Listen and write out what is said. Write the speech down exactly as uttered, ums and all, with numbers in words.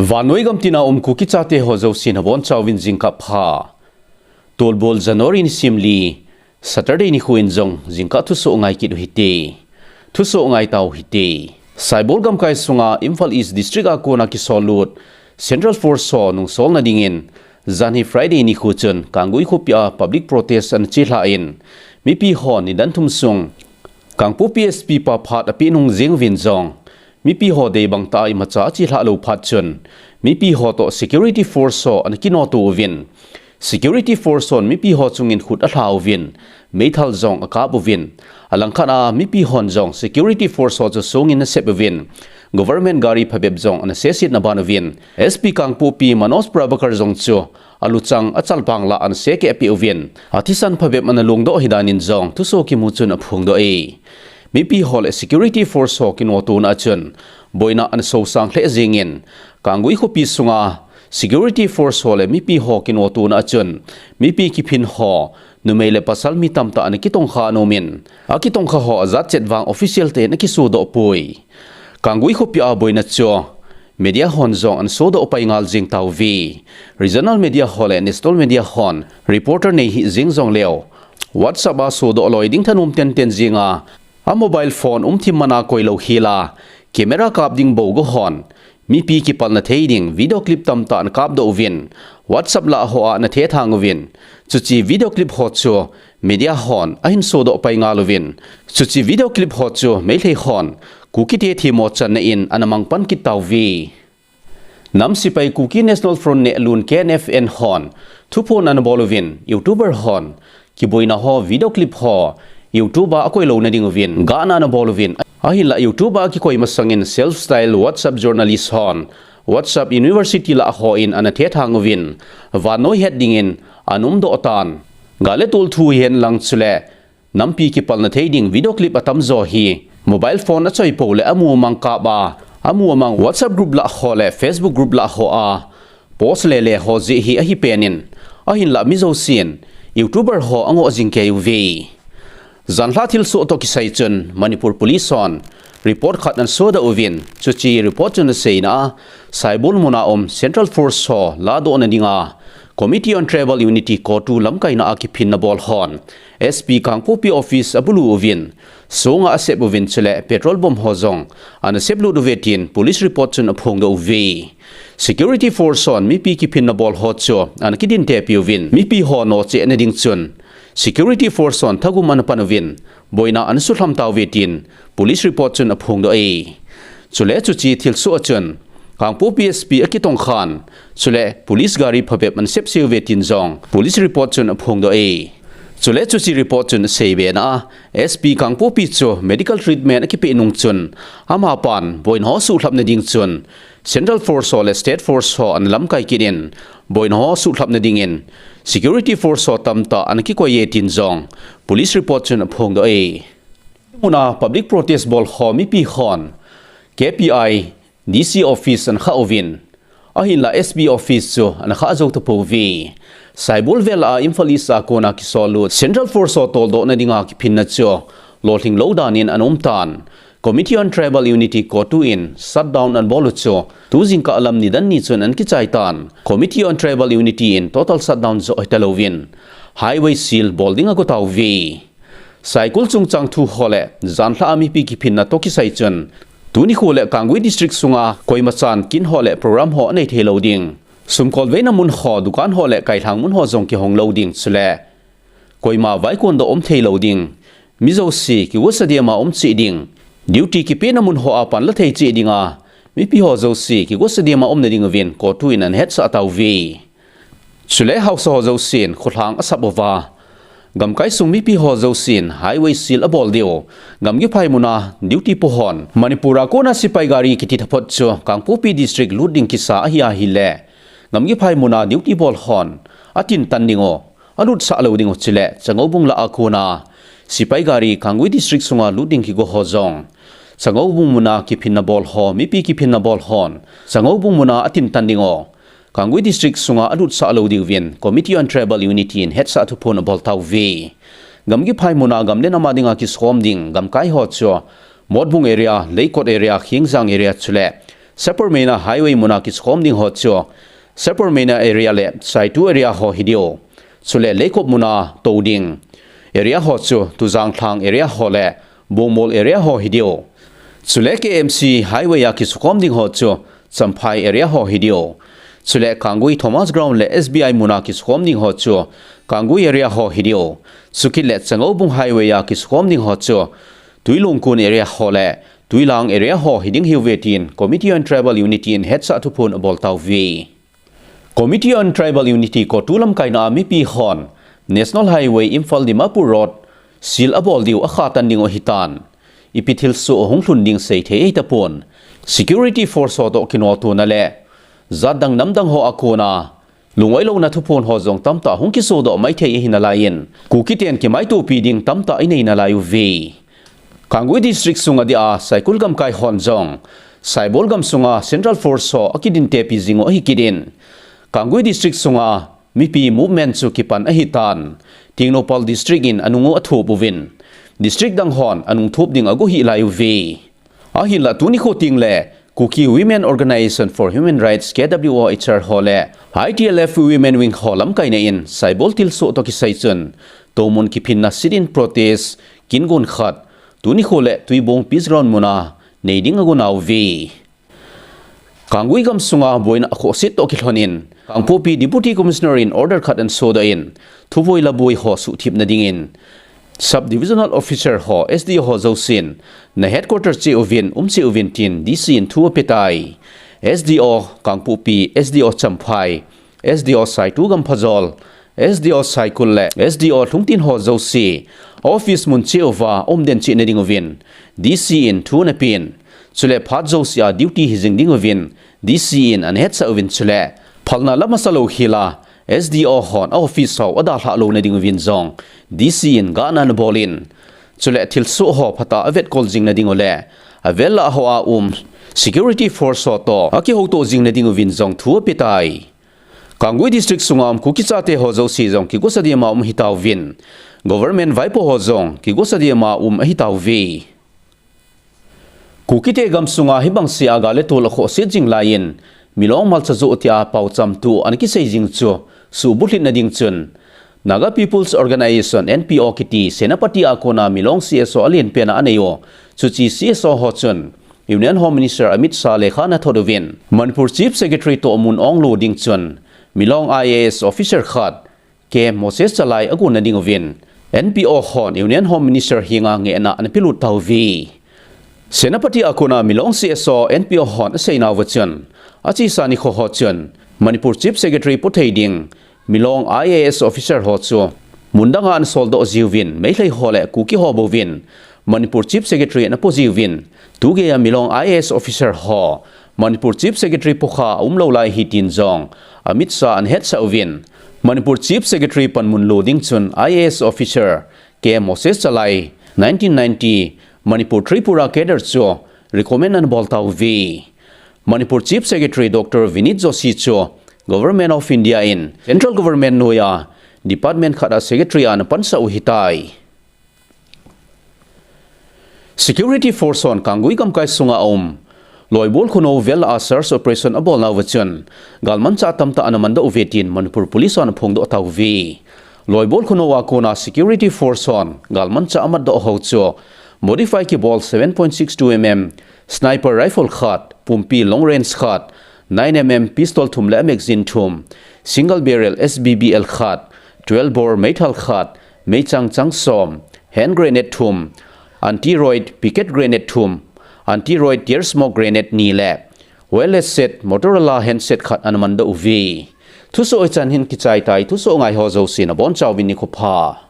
Vannoi gam tina um Kuki chate ho jousen abonchauvin jingkah pha. Tolbol January nisim li, Saturday nikho in jong jingkah thusoh ngai kit u hite. Thusoh ngai tau hite. Saibol gamkai sunga Imphal East District a kona kisollut Central Force ho nungsolna dingin, janhi Friday nikho chun Kanggui khopia public protest ana chelhan, mipi ho nidan thum sung Kangpokpi S P pa phat apeh nung jeng uvin jong, mipi ho deibang tah a imacha achelha lou phat chun, mipi ho toh security force ho ana kinoto uvin, security force hon mipi ho chungin khut alha uvin, meithal jong akap uvin, alangkhat a mipi hon jong security force ho chu songin asep uvin, government gari phabep jong ana sesetna ban uvin, S P Kangpokpi Manoj Prabhakar jong chu aluchang achalpang lah ana sekeh apeh uvin, athisan phabep ana longdoh ahi danin jong thusoh kimu chun aphongdoh e. Mipi ho le security force ho kinotona a chun boina ana sosang lheh jengin, Kanggui khopi sunga security force ho le mipi ho kinotona a chun, mipi kiphin ho, numei le pasal mi tamtah ana kitongkha ana umin, akitongkha ho ajat chet vang official ten akisodoh poi. Kanggui khopia boina chu media hon jong ana sodoh pai ngal jeng tauve. Regional media ho le national media hon reporter nei hih jeng jongleu, WhatsApp a sodoh loi ding thanom tenten jenga, a mobile phone umthim mana koilou hela, camera kap ding bou go hon, mipi kipalna thei ding video clip tamtah ana kapdoh uvin, WhatsApp lah hoa ana thethang uvin, chuche video clip ho chu media hon ahin sodoh pai ngal uvin, chuche video clip ho chu Meitei hon Kukite themmo channa in ana mangpan kit tauve. Nam Sipai Kuki National Front nehlun K N F N hon thuphon ana bol uvin, YouTuber hon kiboina ho video clip ho YouTube a akoilouna ding uvin gahna ana bol uvin, ahinlah YouTube a akikoi masangin self style WhatsApp journalist hon WhatsApp University lah hon ana thethang uvin, vannoi het dingin ana umdoh tan. Gah le tol thu hihen lang chule nampi kipalna thei ding video clip atamjo hi mobile phone achoi pou le amu amang kap a, amu amang WhatsApp group lah ho le Facebook group lah hoa post lele ho jeh hi ahi penin, ahinlah mi jousen YouTuber ho angoh jing kei uve. Janhi thilsoh toh kisai chun Manipur Police hon report khat ana sodoh uvin, chuche report chun aseina a, Saibol muna um Central Force ho ladohna dinga Committee on Tribal Unity CoTU lamkaina a kiphinna bol hon S P Kangpokpi office abulu uvin, songa asep uvin chule petrol bomb ho jong ana seplut uve tin police report chun aphongdoh uve. Security force hon mipi kiphinna bol ho chu ana kidintepi uvin, mipi ho nochehna ding chun security force hon thagum ana pan uvin, boina ana sulham tauve tin police report chun aphongdoh e. Chule chuche thilsoh a chun Kangpokpi S P akitongkhan, chule police gari phabep ana sepse uve tin jong police report chun aphongdoh e. Chule chuche report chun asei bena a, S P Kangpokpi chu medical treatment akipeh nung chun, amapan boina ho suhlhapna ding chun Central Force ho le State Force ho ana lamkai kit in, boina ho suhlhapna dingin security force ho tamtah ana kikoi e tin jong police report chun aphongdoh e. Muna public protest bol ho mipi hon K P I D C office ana khah uvin, ahinlah S P office chu ana khah jou tapouve. Saibol vel a Imphal East a kona kisollut Central Force ho toldohna dinga kiphinna chu lolhing lou danin ana umtan. Committee on Tribal Unity CoTU in shutdown ana bol u chu tu jingkah lam nidan ni chun ana kichai tan. Committee on Tribal Unity in total shutdown joh hitalouvin, highway seal bol ding ago tauve. Saikul chungchang thu ho le janhi a mipi kiphinna toh kisai chun, tuni nikho le Kangpokpi District sunga koimachan kin ho le program ho anei theilou ding, sumkolveina mun ho, dukan ho le kailhang mun ho jong kihong lou ding, chule koima vaikon doh um theilou ding, mi jouse kigosa dema um cheh ding, duty kipehna mun hoa panla thei cheh dinga mipi ho jouse kigosa dema umna ding uvin CoTU in ana hetsah tauve. Chule haosa ho jousen kholhang asap uva, gamkai sung mipi ho jousen highway seal abol diu, gamgi phai muna duty po hon Manipur a kona sipai gari kiti taphot chu Kangpokpi District lut ding kisa ahi ahile, gamgi phai muna duty bol hon atintan ding u, alutsah lou ding u, chule Changoubung lah a kona sipai gari Kangpokpi District sunga lut ding kigo ho jong, Changoubung muna kiphinna bol ho, mipi kiphinna bol hon Changoubung muna atintan ding u, Kangpokpi District sunga alutsah lou diuvin Committee on Tribal Unity in hetsah thuphon abol tauve. Gamgi phai muna gam le nam a dinga kisom ding gamkai ho chu Motbung area, Leikot area, Khengjang area chule Sapermeina Highway muna kisukhom ding ho chu Sapermeina area le Saitu area ho hidiu. Chule Leikop muna tou ding area ho chu Tuzangthlang area ho le Bungmol area ho hidiu. Chule K M C Highway a kisukhom ding ho chu Champhai area ho hidiu. Chule Kangui Thomas Ground le S B I muna kisukhom ding ho chu Kangui area ho hidiu. Chukit le Changoubung Highway a kisukhom ding ho chu Tuilungkun area ho le Tuilang area ho hiding hiuve tin Committee on Tribal Unity in hetsah thuphon abol tauve. Committee on Tribal Unity CoTU lamkaina a mipi hon National Highway Imphal Dimapur Road seal abol diu akhatan ding u ahitan. Ipi thilsoh ahung lhun ding seithei ahitapon. Security force ho toh kinotona le jatdang namdang ho a kona lungoilouna thuphon ho jong tamtah hung kisodoh maithei ahi nalaiyin, Kuki ten kimaitopi ding tamtah inei nalai uve. Kangui District sunga dia Saikul gamkai hon jong Saibol gamsunga Central Force ho akidintepi jing u ahi kit in, Kangui District sunga mipi movement chu kipan ahitan. Tengnoupal District in anung u athup uvin, district dang hon anung thup ding ago hih lai uve. Ahinlah tuni kho tengle Kuki Women Organisation for Human Rights, K W O H R ho le I T L F Women Wing ho lamkaina in Saibol thilsoh toh kisai chun toumun kiphinna sit-in protest kin gon khat tuni kho le Tuibong Peace Ground muna nei ding ago nauve. Kangui gamsunga boina akhohse toh kilhonin Kangpokpi Deputy Commissioner in order khat ahin sodoh in, thuvoi laboi ho suhthip nadingin Sub Divisional Officer ho, S D O ho jousen na headquarter cheh uvin, um cheh uvin tin D C in thu apetai. S D O Kangpokpi, S D O Champhai, S D O Saitu Gamphajol, S D O Saikul le S D O Lhungtin ho jouse office mun cheh uva umden cheh nading uvin D C in thu anapen. Chule phat jouse a duty hijing ding uvin D C in anahetsah uvin, chule phalna lam asa lou hela S D O hon a office ho adalhah lou nading uvin jong D C in gahna anabolin, chule thilsoh ho phatah a avetkol jing nading u le avel lah hoa um security force ho toh akihoutoh jing nading uvin jong thu apetai. Kangui District sunga um Kuki chate ho jouse jong kigosa dema um ahitauvin, government vaipo ho jong kigosa dema um ahitauve. Kukite gamsunga hibang sea gal le tol akhohse jing laiyin, Milong malcha joh tia paocham tu ana kisei jing chu suhbulhit nading chun, Naga People's Organisation, N P O kiti Senapati a kona Milong C S O alenpen a anei u, chuche C S O ho chun Union Home Minister Amit Shah lekha anathot uvin, Manipur Chief Secretary toh mun ong lo ding chun Milong I A S officer khat K Moses Chalai agon nading uvin N P O hon Union Home Minister henga ngehna anapelut tauve. Senapati a kona Milong C S O N P O hon aseinauva chun, achesa nikho ho chun Manipur Chief Secretary pothei ding Milong I A S officer ho chu mun danga anasoldoh jiuvin, Meitei ho le Kuki ho bouvin Manipur Chief Secretary anapo jiuvin, tugeiya Milong I A S officer ho Manipur Chief Secretary pokha aumlou lai ahi tin jong Amit Shah anahetsah uvin, Manipur Chief Secretary panmun lo ding chun I A S officer K Moses Chalai, nineteen ninety Manipur Tripura cadre chu recommend anabol tauve. Manipur Chief Secretary Doctor Vineet Joshi chu Government of India in Central Government noiya department khat a secretary a anapansah u ahitai. Security force hon Kangui gamkai sunga um Loibol Khunou vel a search operation abolnauva chun galmanchah tamtah anamandoh uve tin Manipur Police hon anaphongdoh tauve. Loibol Khunou a kona security force hon galmanchah amatdoh ho chu modify kibol seven point six two M M sniper rifle khat, pumpi long range khat, nine M M pistol thum le magazine thum, single barrel S B B L khat, twelve bore meithal khat, meichang chang som, hand grenade thum, anti-riot picket grenade thum, anti-riot tear smoke grenade ni le wireless set Motorola handset khat anamandoh uve. Thusoh hichan hin kichaitai, thusoh ngai ho jousen abonchauvin nikho pha.